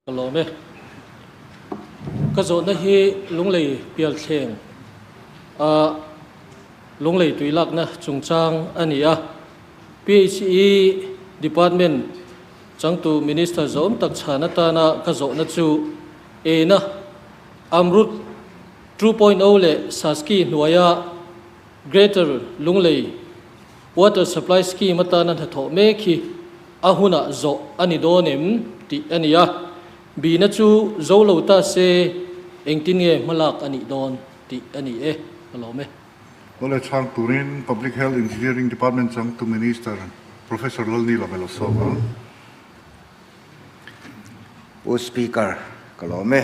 Ka lawm e. Ka zawhna hi Lunglei Pialthleng a Lunglei tuilakna chungchang a ni a. PHE Department changtu Minister zawm tak chhan atana ka zawhna chu Ena Amrut 2.0 leh Saski hnuaia Greater Lunglei Water Supply Scheme atana hnathawh mek hi a hunah zawh a ni dawn em tih a ni a, Bina chu zo lo ta se engtin nge hmalak a nih dawn tih a ni e, ka lawm e. College chhang turin Public Health Engineering Department changtu Minister Professor Lalnila Velosova. Pu Speaker, ka lawm e.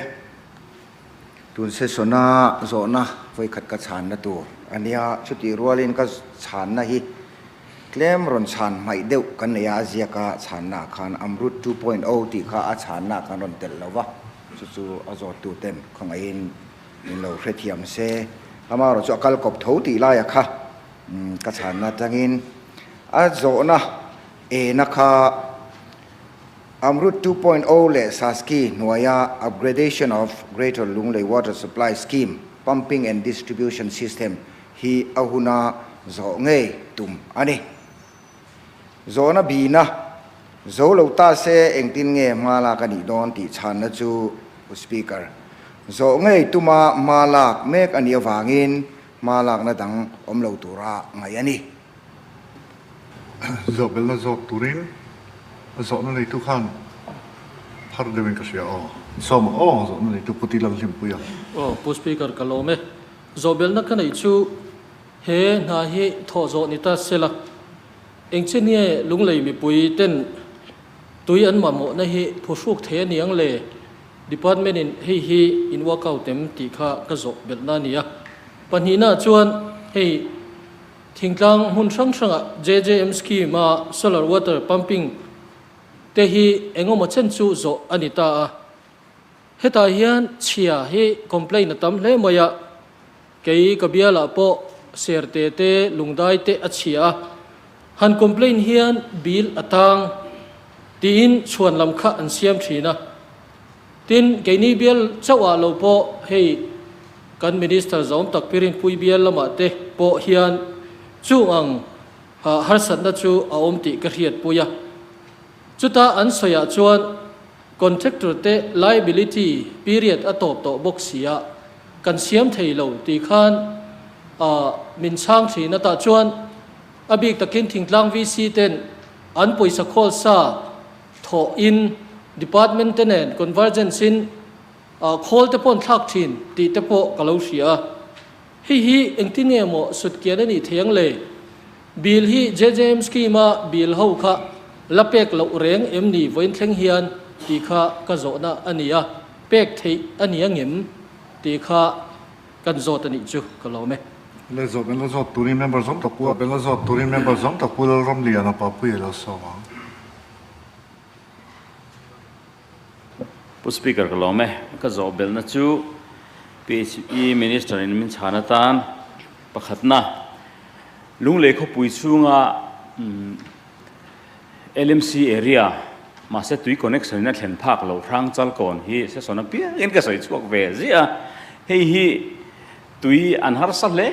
Tun session-a zawhna vawikhat ka chhanna tur a nia, chutih rualin ka chhanna hi tlem rawn chhan hmaih deuh kan nei a, a ziaka chhannaah khan Amrut 2.0 tih kha a chhannaah kan rawn telh lo va, chu chu a zawttuten khawngaihin min lo hrethiam se. Amaherawhchu a kal kawp tho tih laia kha ka chhanna atangin a zawhna ena kha Amrut 2.0 leh Saski hnuaia Upgradation of Greater Lunglei Water Supply Scheme Pumping and Distribution System hi a huna zawh ngei tum a ni. Zawhna bina zo lo ta se engtin nge hma lak a nih dawn tih chhanna chu Pu Speaker, zawh ngei tuma hma lak mek a nih avangin hma lakna dang awm lo tura ngaih a ni. Zawhbelna zawk turin a zawhna neitu khan phar deuhin ka hria aw. Sawma aw, zawhna neitu Pu Ti Lalhlimpuia. Aw, Pu Speaker ka lawm e. Zawhbelna ka neih chu he hna hi thawh zawh ni ta sela, engchen nge Lunglei mipui ten tui an mamawhna hi phuhruk thei a niang le? Department in hei hi in workout em tih kha ka zawh belhna a ni a. Pahnihna chuan hei. Thingtlang hmun hrang hrangah JJM scheme-a solar water pumping te hi engemaw chen chu zawh a ni ta a. Hetah hian chhia hi complaint a tam hle mai a, kei ka bialah pawh serte te lungdai te a chhia a, han complaint hian bill a tang tiin chhuan lam kha an siam thin a. Tin, keini bial chauh ah lo pawh hei kan Minister zawm tak Pirinpui bial lamah te pawh hian chung ang harsatna chu a awm tih ka hriatpui a. Chuta an sawi ah chuan contractor te liability period a tawp tawh bawk si a, kan siam thei lo tih khan min chhang thin a tah chuan a bik takin thingtlang VC ten an pawisa khawl sa Thawh in department te nen convergence in khawl te pawh an thlak thin tih te pawh ka lo hria a. Hei hi engtin nge maw sutkian a nih thei ang le? Bill hi JJM scheme a bill ho kha la pek loh reng em ni vawiin thleng hian tih kha ka zawhna a ni a, pek theih a ni angem tih kha kan zawt a nih chu ka lawm e. Le zawt en la zawt turin member zawm tak pu a la zawt turin member zawm tak pu Lalramliana Papuia lo sawm ang. Pu Speaker ka lawm e, ka zawh belhna chu PHE Minister in min chhan atan pakhatna Lunglei khawpui chhunga LMC area mahse tui connection in a thlen phak loh hrang chal kawn hi session apiangin ka sawi chhuak ve ziah a, hei hi tui an harsa hle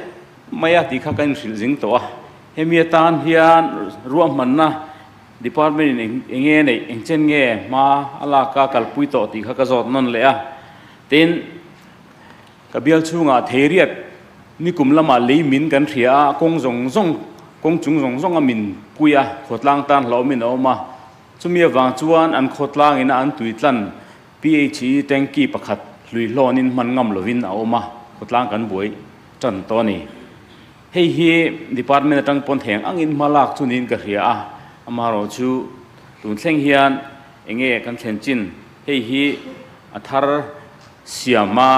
mai a tih kha ka inhrilh zing tawh a, hemi atan hian ruahmanna Department in eng nge neih, eng chen nge hma a lak a kalpui tawh tih kha ka zawt nawn leh a. Tin, ka bial chhungah theiriat nikum lamah lei min kan hria a, kawng zawng zawng, kawng chung zawng zawng a min pui a, khawtlang tan hlauhawmin a awm a. Chumi avang chuan an khawtlang ina an tuitlan PHE tanky pakhat hluihlawnin hman ngam lovin a awm a, khawtlang kan buai tan tawh a ni. Hei hi department atang pawn theng angin hma lak chu niin ka hria a, amaherawh chu tun thleng hian enge kan thlen chin hei hi a thar siama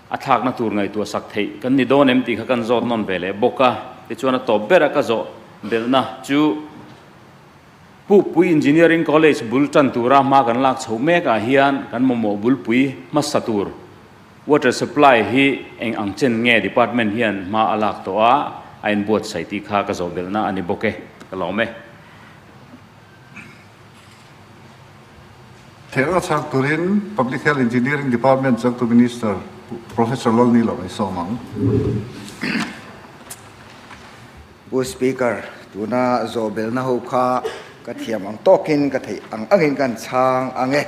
a thlakna tur ngaihtuah sak theih kan ni dawn em tih kha kan zawt nawn ve leh bawk a, tichuan a tawp bera ka zawh belhna chu Pukpui Engineering College bul tan tura hma kan lak chho mek ah hian kan mamawh bulpui hmasa tur Water supply hi eng ang chen nge department hian hma a lak tawh a, a inbuatsaih tih kha ka zawh belhna a ni bawk e, ka lawm e. theih anga chhak turin Public Health Engineering Department changtu Minister Professor Lalnilo i sawm ang. Pu Speaker, tuna zawhbelna ho kha ka thiam ang tawkin ka theih ang angin kan chhang ang e.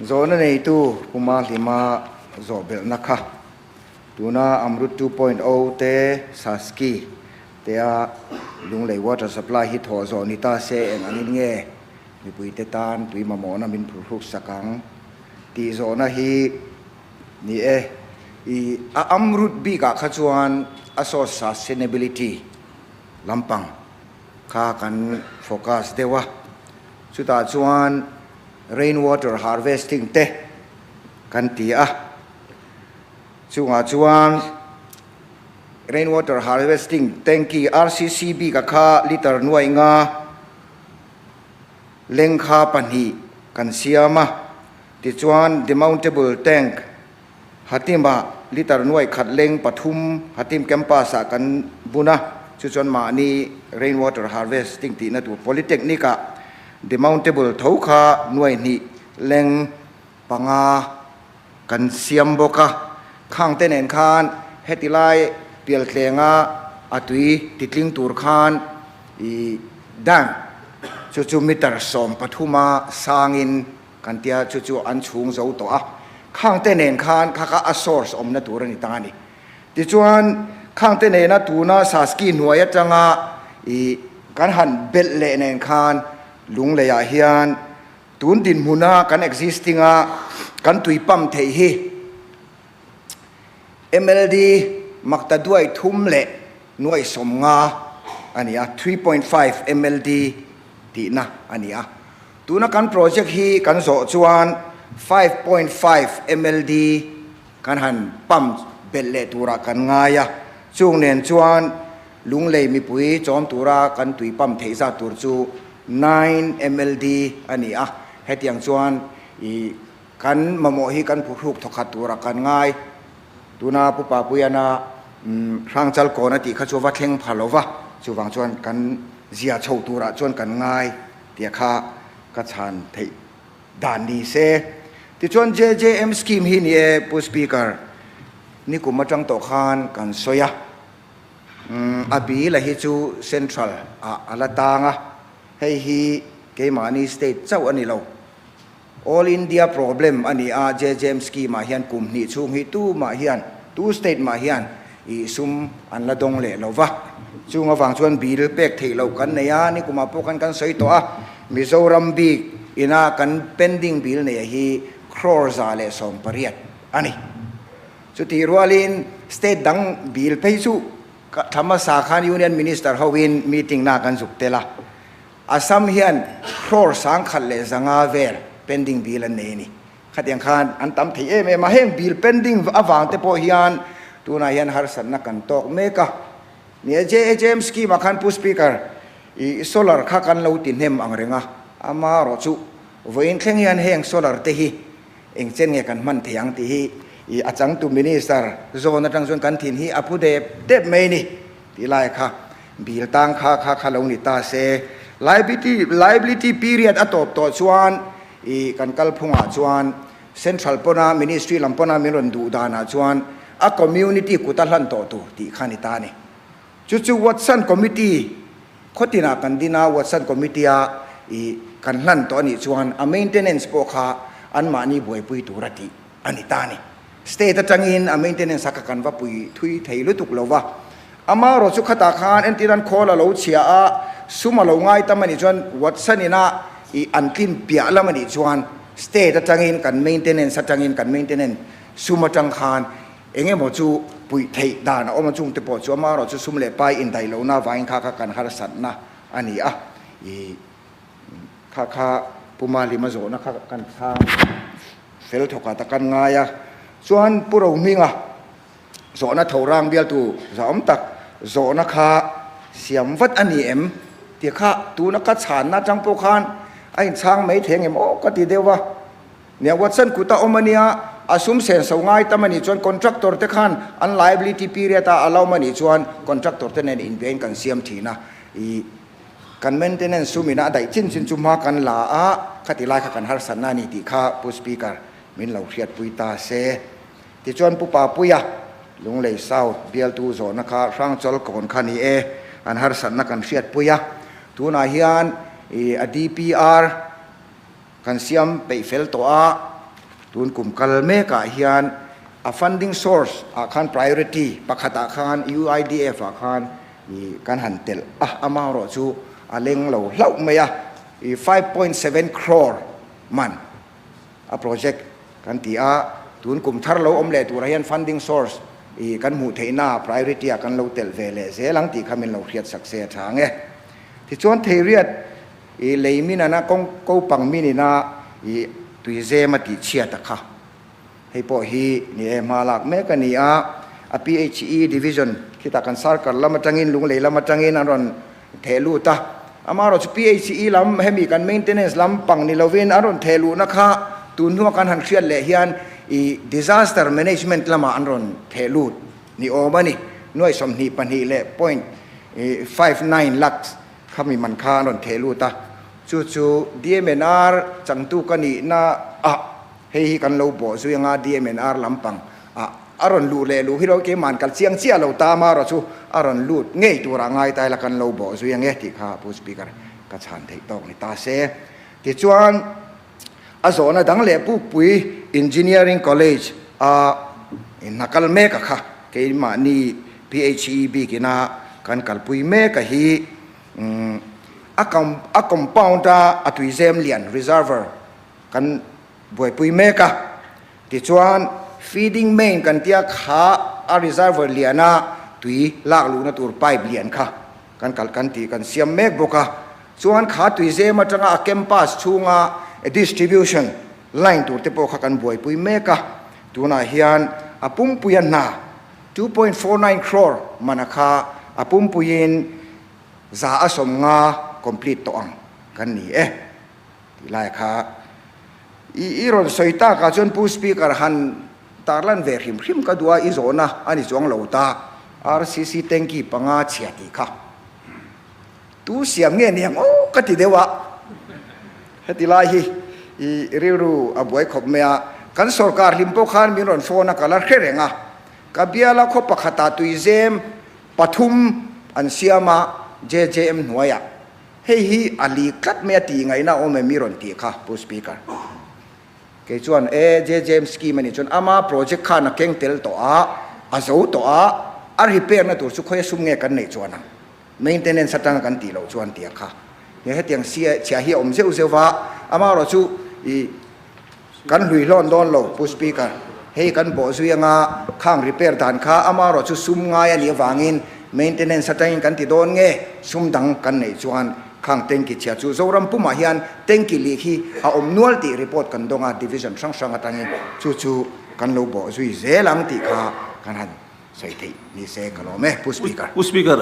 Zawhna neitu Pu Mahlima zawhbelna kha tuna Amrut 2.0 te Saski tea Lunglei water supply hi thawh zawh ni ta se eng angin nge mipuite tan tui mamawhna min phurhruk sak ang tih zawhna hi ni e. I a Amrut bikah kha chuan a source sustainability lampang kha kan focus deuh a, chutah chuan rain water harvesting te kan ti a, chungah chuan rain water harvesting tanky RCC bikah kha liter nuaih nga lengkha pahnih kan siam a, tichuan demountable tank Hatim-ah liter nuaih khat leng pathum Hatim campus-ah kan bun a, chu chuan mahni rain water harvesting tihna tur Polytechnic-ah demountable tho kha nuaih hnih leng panga kan siam bawk a. Khang te nen khan heti lai pialtlenga a tui titling tur khan i dam chu chu meter 13 sangin Kan tia chu chu an chhung zo tawh a, khang te nen khan kha kha a source awmna tur a ni ta a ni. Tichuan, khang te nena tuna Saski hnuai atanga i kan han belh leh nen khan Lungleiah hian tun dinhmuna kan existing a kan tui pump theih hi MLD makta duai thum leh nuaih 50 a ni a, 3.5 MLD tihna a ni a. Tuna kan project hi kan zawh chuan 5.5 MLD kan han pump belh leh turah kan ngai a, chung nen chuan Lunglei mipui chawm tura kan tui pump theih zat tur chu 9 MLD a ni a, hetiang chuan i kan mamawh hi kan phuhruk thawkhat turah kan ngai. Tuna Pu Papuiana Hrangchal kawn a tih kha chu a va thleng pha lo va, chuvang chuan kan zia chho turah chuan kan ngai. Tia kha ka chhan theih dan ni se. Tichuan JJM scheme hi ni e Pu Speaker, nikum atang tawh khan kan sawi a, a bill a hi chu Central ah a la tang a, hei hi keimahni state chauh a ni lo. All India problem a ni a, JJM scheme ah hian kum hnih chhung hi tu mah hian, tu state mah hian i sum an la dawng leh lo va. Chung avang chuan bill pek theih loh kan nei a, nikumah pawh khan kan sawi tawh a, Mizoram bik ina kan pending bill neia hi crore 118 a ni. Chutih rualin state dang bill phei chu thla hmasa khan Union Minister hoin meeting na kan zuk tel a, Assam hian crore 1150 vel pending bill an nei a ni. Khatiang khan an tam thei em em a, heng bill pending avang te pawh hian tunah hian harsatna kan tawk mek a. Ni e, JHM scheme ah khan Pu Speaker, i solar kha kan lo ti hnem ang reng a, amaherawh chu vawiin thleng hian heng solar te hi eng chen nge kan hman thei ang tih hi i a changtu Minister zawn atang chuan kan thin hi a phu dep dep mai ni tih lai kha bill tang kha kha kha lo ni ta se. Liability liability period a tawp tawh chuan I kan kalphungah chuan Central pawna Ministry lam pawna min rawn duh danah chuan a community kut a hlan tawh tur tih kha a ni ta a ni. Chu chu Watson Committee khawtinah kan din a, Watson Committee a i kan hlan tawh a nih chuan a maintenance pawh kha anmahni buaipui tur a tih a ni ta a ni. State atangin a maintenance a kha kan va pui thui thei lutuk lo va. Amaherawh chu khatah khan entir an khawl a lo chhia a, sum a lo ngai tam a nih chuan Watson ina i an tlin piah lam a nih chuan state atangin kan maintenance atangin kan maintenance sum atang khan eng emaw chu puih theih dan a awm a, chungte pawh chu amaherawh chu sum leh pai indaih lohna avangin kha kha kan harsatna a ni a. I kha kha Pu Malima zawhna kha kan chhang fel thawkah tak kan ngai a, chuan Pu Rohminga Zawhna tho rang bialtu zahawm tak zawhna kha siam vat a ni em? Ti kha tuna ka chhanna atang pawh khan a inchhang mai thei angem aw ka ti deuh a. Nia Watson kuta awm a nia, a sum senso ngai tam a nih chuan contractor te khan an liability period a a lawm a nih chuan contractor te nen inbiain kan siam thin a. I kan maintenance sum ina a daih chin chin chu hma kan la a. khati lai kha kan harsatna a ni tih kha Pu Speaker min lo hriatpui ta se. Tichuan Pu Papuia, Lunglei South bialtu zawhna kha Hrangchawl kawn kha ni e, an harsatna kan hriatpui a. Tunah hian i a DPR kan siam peih fel tawh a, tun kum kal mekah hian a funding source ah khan priority pakhat ah khan UIDF ah khan i kan han telh a, amaherawh chu a leng lo hlauh mai a, i 5.7 crore man a project kan ti a, tun kum thar lo awm leh turah hian funding source i kan hmuh theihna priority ah kan lo telh ve leh zel ang tih kha min lo hriat sak se a tha ang e. Tichuan Theiriat i lei min ana kawng ko pang min ina i tuizem a tih chhiat a kha. Hei pawh hi ni e hma lak mek a ni a, a PHE division khitah kan sarkar lam atangin Lunglei lam atangin an rawn theh lut a, amaherawh chu PHE lam hemi kan maintenance lam pang ni lovin an rawn theh luhna kha tun hnua kan han hriat leh hian i disaster management lamah an rawn theh lut ni awm a ni. Nuai 22 leh point 59 lakhs khami man kha an rawn theh lut a, chu chu DMNR changtu ka nihna ah Hei hi kan lo bawh zui anga DMNR lampang ah a rawn luh leh luh hi lo keima'n kal chiang chiah lo ta amarawh chu a rawn lut ngei turah ngai ta ila kan lo bawh zui ange tih kha Pu Speaker ka chhan theih tawk ni ta se. Tichuan a zawhna dang leh Pukpui Engineering College a hna kal mek a kha keimahni PHE bikina kan kalpui mek a hi a compound a a tuizem lian reservoir Kan buaipui mek a, tichuan feeding main kan tia kha a reservoir liana tui lak luhna tur pipe lian kha kan kalh kan tih kan siam mek bawk a, chuan kha tui zem atanga a campus chhunga distribution line tur te pawh kha kan buaipui mek a, tunah hian a pumpuia hna 2.49 crore mana kha a pumpuiin 150 complete tawh ang kan ni e. Tih lai kha i i rawn sawi tak ah chuan Pu Speaker han tarlan ve hrim hrim ka duh a, i zawhna a ni chuang lo ta, RCC tanky panga chhia tih kha tu siam nge ni ang aw ka ti deuh a, heti lai hi i rilru a buai khawp mai a, kan sorkar hlim pawh khan min rawn phone a ka la hre reng a, ka biala khaw pakhatah tuizem pathum an siam a JJM hnuaiah. Hei hi a li tlat mai a tih ngaihna a awm em i rawn tih kha Pu Speaker. Kei chuan e JJM scheme a nih chuan ama project khan a keng tel tawh a, a zo tawh a, a repair na tur chu khawi a sum nge kan neih chuan ang? Maintenance atanga kan tih loh chuan tih a kha. Nge hetiang sia chhia hi a awm zeuh zeuh va, amaherawh chu i kan hlui hlawn dawn lo Pu Speaker. Hei kan bawh zui anga khang repair dan kha amaherawh chu sum ngai a nih avangin maintenance atangin kan ti dawn nge sum dang kan neih chuan khang tanky chhia chu Zoram pumah hian tanky lih hi a awm nual tih report kan dawng a division hrang hrang atangin chu chu kan lo bawh zui zel ang tih kha kan han sawi theih ni se ka lawm e Pu Speaker. Pu Speaker.